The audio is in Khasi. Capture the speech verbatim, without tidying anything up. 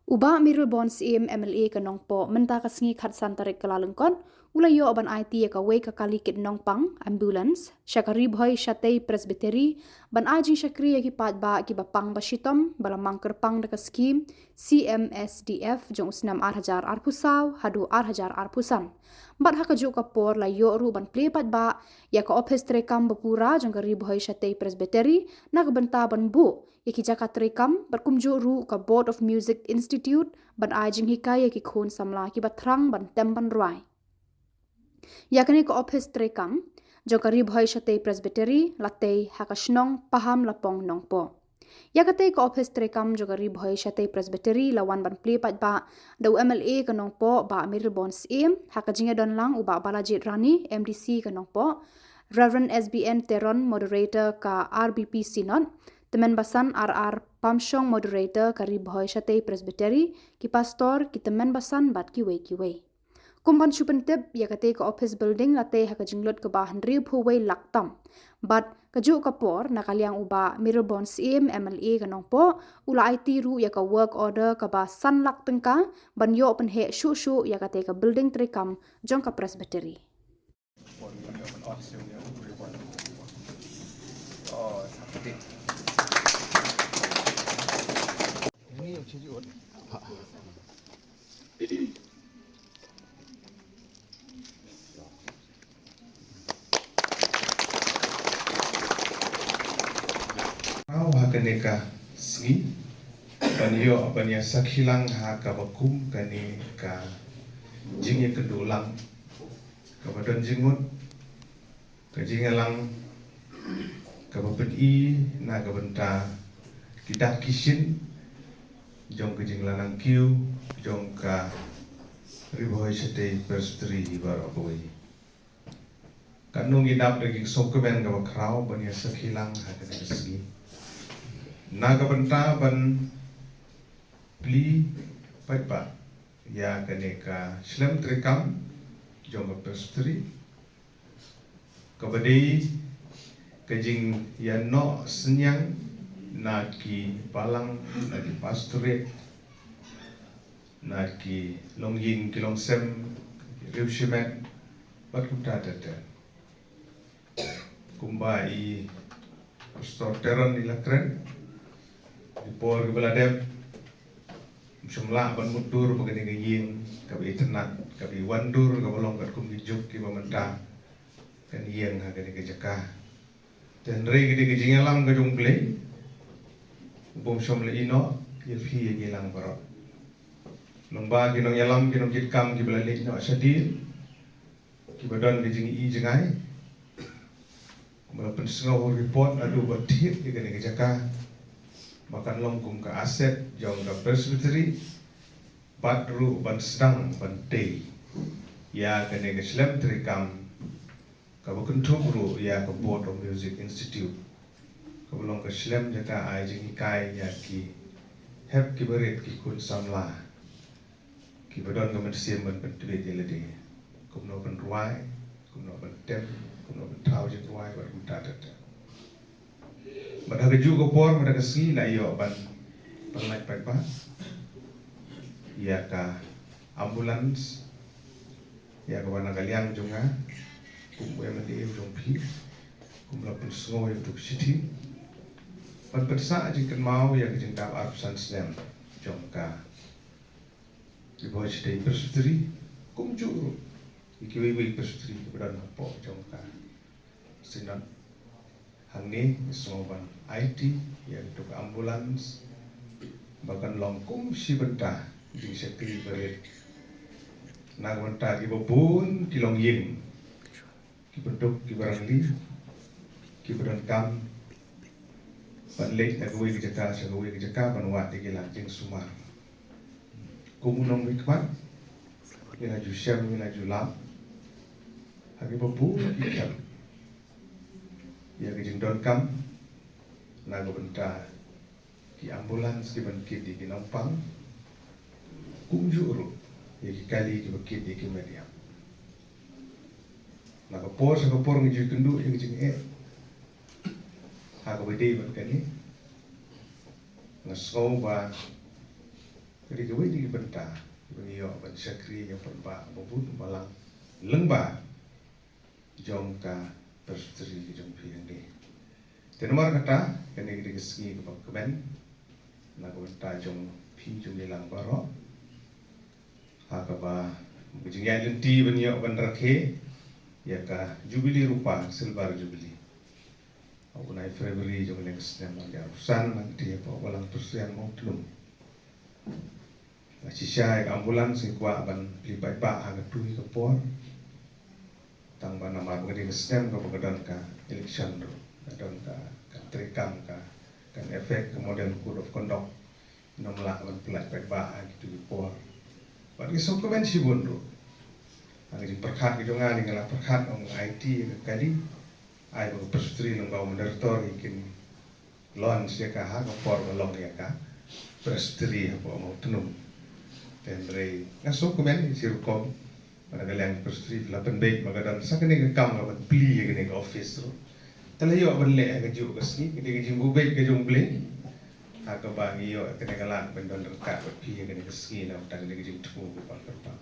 U Bah Mayralborn Syiem, M L A ka Nongpoh, mynta ka sngi khatsan tarik Kyllalyngkot, u la ïoh ban aiti ïa kawei ka kali kit nongpang, ambulance, sha ka Ri Bhoi Shatei Presbytery, ban ai jingshakri ïa ki paidbah kiba pang ba shitom, ba la mang kyrpang da ka skhim C M S D F jong u snem ar hajar arphew saw haduh ar hajar arphew san. Bad ha kajuh ka por la ïoh ruh ban plie paidbah ïa ka ophis treikam ba pura jong ka Ri Bhoi Shatei Presbytery, na ka bynta ban buh ïa ki jaka treikam, bad kumjuh ruh ka Board of Music Institute, ban ai jinghikai ïa ki khun samla kiba thrang ban tem ban rwai. Ïa kane ka ophis treikam jong ka Ri Bhoi Shatei Presbytery la tei ha ka shnong Pahamlapong, Nongpoh. Ïa katei ka ophis treikam jong ka Ri Bhoi Shatei Presbytery la wan ban plie paidbah da u M L A ka Nongpoh, Bah Mayralborn Syiem, ha ka jingïadon lang u Bah Balajied Rani, M D C ka Nongpoh, Reverend S B N Teron, Moderator ka R B P Synod, Tymmen Basan R R Pamshong, Moderator ka Ri Bhoi Shatei Presbytery, ki pastor, ki tymmen basan bad kiwei kiwei. Kum ban shu pyntip, ïa katei ka office building la tei ha ka jinglut kaba hynriewphew wei lak tam. Bad kajuh ka por, na ka liang u Bah Mayralborn Syiem, M L A ka Nongpoh, u la aiti ruh ïa ka work order kaba san lak tyngka, ban ïoh pynheh shuh shuh ïa katei ka building treikam jong ka Presbytery. Ngan ha kane ka sngi ban ïoh ban ïa sakhi lang ha kaba kum kane ka jingïakynduh lang kaba don jingmut, ka jingïalang kaba pyni na ka bynta ki dak ki shin jong ka jinglanang kiew jong ka Ri Bhoi Shatei Presbytery baroh kawei. Katno ngi dap da ki sngewkmen kaba khraw ban ïa sakhi lang ha kane ka sngi na ka bynta ban plie paidbah ïa kane ka shlem treikam jong ka Presbytery, kaba dei ka jingïanoh synñiang na ki balang, na ki pastorate, na ki longïing ki longsem, ki riewshimet bad kumta ter ter. Kumba i Pastor Teron i la kren, ki por kiba la dep, ym shym lah ban mutdur ba kane ka ïing kaba itynnad, kaba iwandur, kaba long katkum ki juk kiba mynta kan ïeng ha kane ka jaka. Te hynrei ka dei ka jingïalam ka jong U Blei, U bym shym la ïehnoh ïa phi ïa ngi lang baroh. Lyngba ki nongïalam, ki nongkitkam kiba la leit noh shadien, kiba don ka jingi jingai, ba la pynsngew report naduh ba thied ïa kane ka jaka ba kan long kum ka asset jong ka Presbytery, bad ruh ban sdang ban tei ïa kane ka shlem treikam, kaba kynthup ruh ïa ka Board of Music Institute, kaba long ka shlem jaka ai jinghikai ïa ki hep kiba rit, ki khun samla kiba don ka mynsiem ban pyntbit ïa lade kumno ban rwai, kumno ban tem, kumno ban thaw jingrwai bad kumta ter ter. Bad ha kajuh ka por, bad ha ka sngi, nga ïoh ban pynlait paidbah ïa ka ambulance, ïa kaba na ka liang jong nga kum u M L A jong phi, kum la pynsngew ïa u duk shithi, ban pynsah jingkynmaw ïa ka jingdap arphew san snem jong ka Ri Bhoi Shatei Presbytery, kumjuh ruh ïa kiwei kiwei Presbytery kiba don hapoh jong ka Synod. Hangne ngi sngew ban aiti ïa kito ka ambulance ba kan long kum shi bynta jingshakri barit na ka bynta kiba bun ki longïing, kiba duk, kiba rangli, kiba donkam ban leit na kawei ka jaka sha kawei ka jaka ban wad ïa ki lad jingsumar. Kum u nongmihkhmat, ngi la ju shem, ngi la ju lap ha kiba bun ki camp ïa ka jingdonkam na ka bynta ki ambulance kiban kit ïa ki nongpang, kumjuh ruh ïa ki kali kiba kit ïa ki met ïap. Na ka por sha ka por ngi ju ïakynduh ïa ka jingeh ha kaba ïadei bad kane. Nga sngew ba Ka dei kawei na ki bynta ba ngi ïoh ban shakri ïa u paidbah ba bun ba lang lyngba jong ka Presbytery ka jong phi hangne. Te namar kata, kane ka dei ka sngi kaba kmen na ka bynta jong phi jong ngi lang baroh. Ha kaba ka jingïaid lynti ban ïoh ban rakhe ïa ka Jubili Rupa, Silver Jubili. Ha u bnai February jong kane ka snem ar hajar arphew san, na ka bynta jong u Balang Presbyterian Mawtnum. Nga shisha ïa ka ambulance ngi kwah ban plie paidbah ha katu hi ka por. Tang ba namar ba ka dei ka snem kaba ka don ka election ruh, ka don ka, ka treikam ka, kan affect ka model code of conduct. Ngim lah ban plie paidbah ha kitu ki por. Bad ngi sngewkmen shibun ruh. Ha ka jingpyrkhat ka jong nga, nga la pyrkhat ong ai ti ïa ka kali, ai ba ka Presbytery lyngba u moderator ngi kin launch ïa ka ha ka por ba long ïa ka Presbytery hapoh Mawtnum. Te hynrei nga sngewkmen shi rukom ba na ka liang Presbytery phi la pynbeit ba ka don sa kane ka kam ka ban plie ïa kane ka office ruh. Te la ïoh ban leh ha kajuh ka sngi, ka dei ka jingbuh beit ka jong U Blei. Ha kaba ngi ïoh kane ka lad ban don ryngkat bad phi ha kane ka sngi na ka bynta kane ka jingthmu kaba kyrpang.